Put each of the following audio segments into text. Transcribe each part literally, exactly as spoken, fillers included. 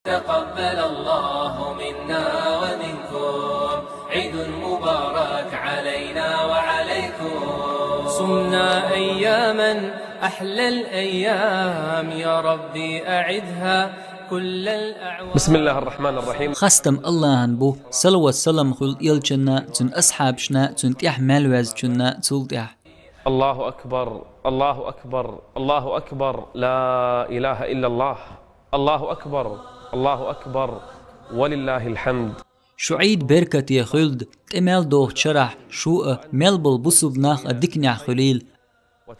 تقبل الله منا ومنكم، عيد مبارك علينا وعليكم. صمنا أياما أحلى الأيام، يا ربي أعدها كل الأعوام. بسم الله الرحمن الرحيم. Хастам Аллахӏан бу, салават-салам хуьлда элчанна, цуьнан асхьабашна, цуьнан тӀехь мел ваьзначунна, цул тӀехь. الله أكبر، الله أكبر، الله أكبر، لا إله إلا الله. الله أكبر، الله أكبر، ولله الحمد. Шу Ӏийд беркате хуьлда, тӀе мел дохучу шарахь шу а, мел болу бусулба нах а диканехь хуьлийла.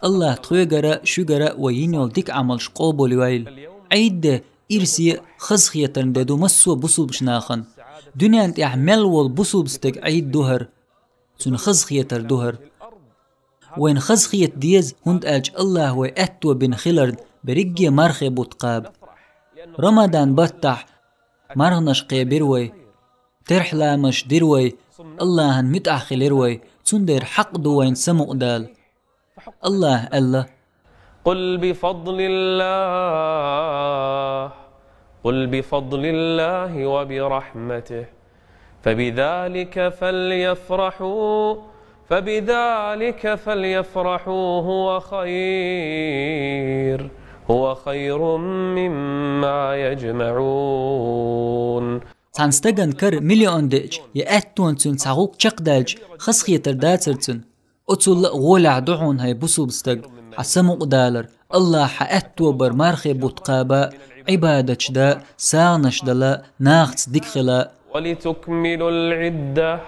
Аллахӏа тхоьгара а, шуьгара а вай йина йолу дика Ӏамалш къобалйойла. Ӏийд де ирсе а, хазахетаран де ду массо а бусулбачу нахана. Дуьнен тӀехь мел волу бусулба стеган Ӏийд ду хӀара. Цуьнан хазахетар ду хӀара. Вайна хазахета деза, хӀунда аьлча Аллахӏа вай аьтто бина хиларна, берриге мархе бутт кхаба. Рамадан баттахь марханаш кхебира вай, терхьламаш дира вай, Аллахӏан муьтӀахь хилира вай, цундела хьакъ ду вайна самукъадала. Аллахӏа аьлла: قل بفضل الله، قل بفضل الله وبرحمته، فبذلك فليفرحوا، فبذلك فليفرحوا هو خير، هو خير مما يجمعون. Цхьана стагана кара миллион деача, я аьттонца цуьнан цхьа гӀуллакх чекхдаьлча, хазахетар дацара цуьнан? Оцул а гӀолехь ду хьуна, хӀай бусулба стаг, хьан самукъадалар, Аллахӏа хьан аьтто бар мархе бутт кхаба, Ӏибадаташ дан, сагӀанаш дала, нахаца дика хила. ولتكملوا العدة،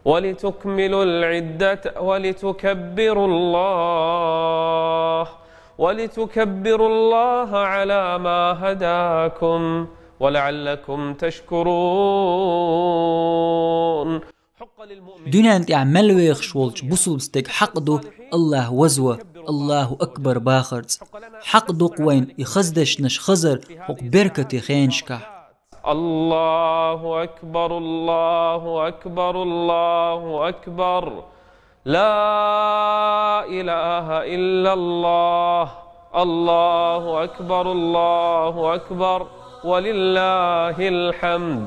ولتكملوا العدة، ولتكبروا الله، ولتكبروا الله على ما هداكم، ولعلكم تشكرون. Дуьнен тӀехь мел вехаш волчу бусулба стеган хьакъ ду Аллахӏ вазван, Аллахӏу акбар бахарца. Хьакъ ду-кх вайна и хаза дешнаш хазар хӀокху беркате хенашкахь. الله أكبر، الله أكبر، الله أكبر. لا إله إلا الله. الله أكبر، الله أكبر، ولله الحمد.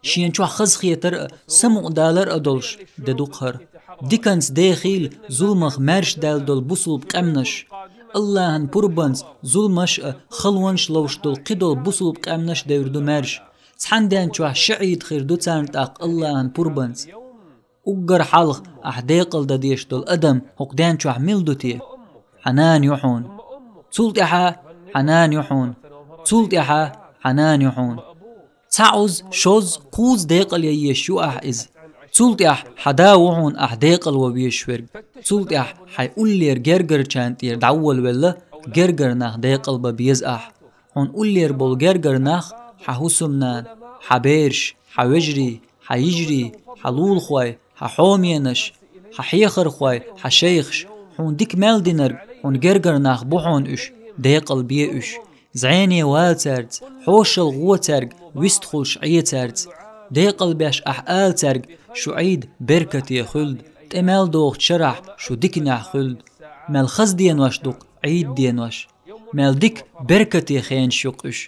Шена чохь хазахетар а, самукъадалар а долуш де ду-кх хӀара. Диканца дехийла зуламах маьрша даьлла долу бусулба къаьмнаш. Аллахӏан пурбанца зуламаш а, халонаш а ловш долу кхидолу бусулба къаьмнаш девр ду маьрша. Цхьана ден чохь ши Ӏийд хир ду царна тӀаккха Аллахӏан пурбанца. Уггар хьалха ахь декъал дан дезаш долу адам хӀокху ден чохь мила ду те? Хьан нана ю хьуна. Цул тӀаьхьа хьан нана ю хьуна. Цул тӀаьхьа хьан нана ю хьуна. Цхьаъ-уза, шозза, кхузза декъал ян езаш ю ахь иза. Цул тӀаьхьа хьан да ву хьуна ахь декъал ван везаш верг. Цул тӀаьхьа хьайн уллера гергарчарна тӀера дӀаволавелла, гергара нах декъал бан беза ахь. Хьуна уллера болу гергара нах: хьан хӀусамнана, хьан бераш, хьан вежарий, хьан йижарий, хьан лулахой, хьан хьоменаш, хьан хьехархой, хьан шайхаш, хьуна дика мел динарг, хьуна гергара нах бу хьуна уьш, декъал бе уьш. ЗӀене вала цаьрца, хьошалгӀа гӀо цаьрга, вистхуьлуш Ӏе цаьрца. Декъал беш ахь ала цаьрга: шу Ӏийд беркате хуьлда, тӀе мел дохучу шарахь шу диканехь хуьлда. Мел хаза денош ду-кх Ӏийд денош. Мел дика беркате хенаш ю-кх уьш.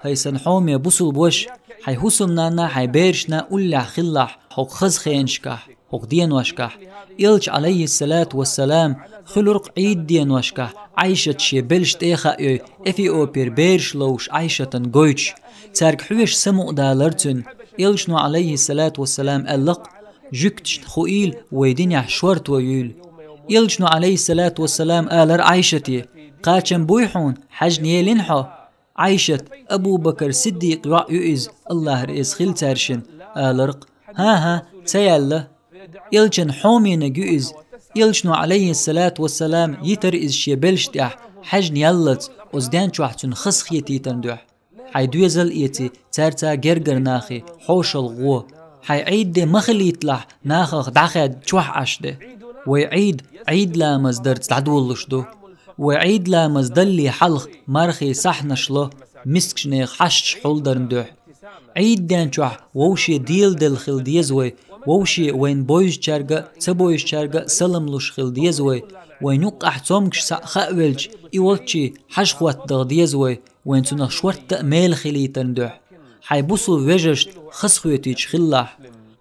ХӀай сан хьоме бусулба ваша, хьайн хӀусамнанна, хьайн берашна уллехь хилалахь хӀокху хаза хенашкахь, хӀокху деношкахь. Элча, Ӏалайхиссалату вассалам, хуьлура-кх Ӏийд деношкахь, Ӏайшат шен белшаш тӀе а хаайой, Эфиопера бераш ловш Ӏайшатан гойтуш. Цаьрга хьоьжуш самукъадалара цуьнан. Элчано, Ӏалайхиссалату вассалам, аьлла-кх: жуьгташна хуийла вай динехь шорто юйла. Элчано, Ӏалайхиссалату вассалам, алара Ӏайшате: кхачам буй хьуна, хьаьжна елина хьо? Ӏайшат, Абу-Бакар Сиддикъан йоӀ ю иза, Аллахь реза хила цаьршинна, алара-кх: хӀан-хӀа, ца яьлла. Элчан хьомениг ю иза. Элчано, Ӏалайхиссалату вассалам, йитара иза шен белшаш тӀехь, хьаьжна яллалц, оцу ден чохь цуьнан хазахетийтарна дуьхьа. Хьайн доьзал а эций, цаьрца гергара нахе, хьошалгӀа гӀо. Хьайн Ӏийд де ма хилийталахь, нахах дӀахаьдда чохь Ӏаш де. Вай Ӏийд, Ӏийд ламаз дарца дӀадолалуш ду. Вай Ӏийд ламаз далле хьалха мархий сахьташ ло, мискачу нехан хьашташ хьулдарна дуьхьа. Ӏийд ден чохь вовше деладелла хила деза вай, Вовше вайна бовзачаьрга а, ца бовзачаьрга а салам луш хила деза вай. Вайна юккъехь цомгуш схьа а хаа велча, и волччий хьажа хӀоттадала деза вай, вайна цунах шортта а мела хилийтарна дуьхьа. Хьайн бусулба вежаршна хазахетийта хилалахь.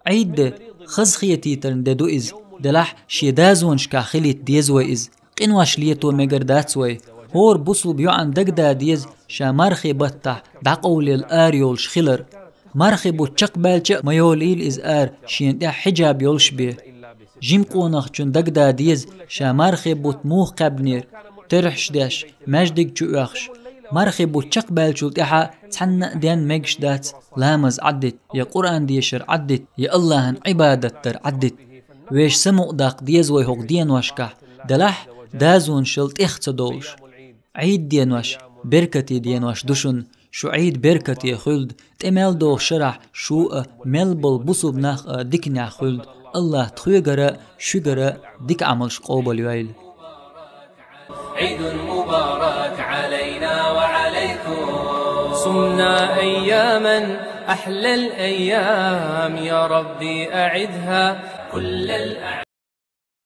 Ӏийд де хазахетийтарна де ду иза, делахь шен дозанашкахь хилийта деза вай иза. Къинош лето мегар дац вай. ХӀора бусулба йоӀана дагадаа деза ша мархин баттахь дӀакъовлаелла ара йолуш хилар. Мархин бутт чекхбаьлча а ма йолийла иза ара шена тӀехь хьиджаб йолуш бен. Жима къонахчунна дагадаа деза ша мархин бутт муха кхаьбнера, терахьаш деш, маьждиг чу оьхуш. Мархин бутт чекхбаьллачул тӀаьхьа цхьанна а денна мегаш дац ламаз Ӏаддита, я Къуръан дешар Ӏаддита, я Аллахьан Ӏибадат дар Ӏаддита. Вешан самукъадаккха деза вай хӀокху деношкахь, делахь дозанашал тӀех ца довлуш. Ӏийд денош беркате денош ду шуна, шу Ӏийд беркате хуьлда, тӀе мел догӀучу шарахь шу а, мел болу бусулба нах а диканехь хуьлда. Аллахь тхоьгара а, шуьгара а дика Ӏамалш къобалйойла. عيد مبارك علينا وعليكم. صمنا أياما أحلى الأيام، يا ربي أعدها كل الأعوام.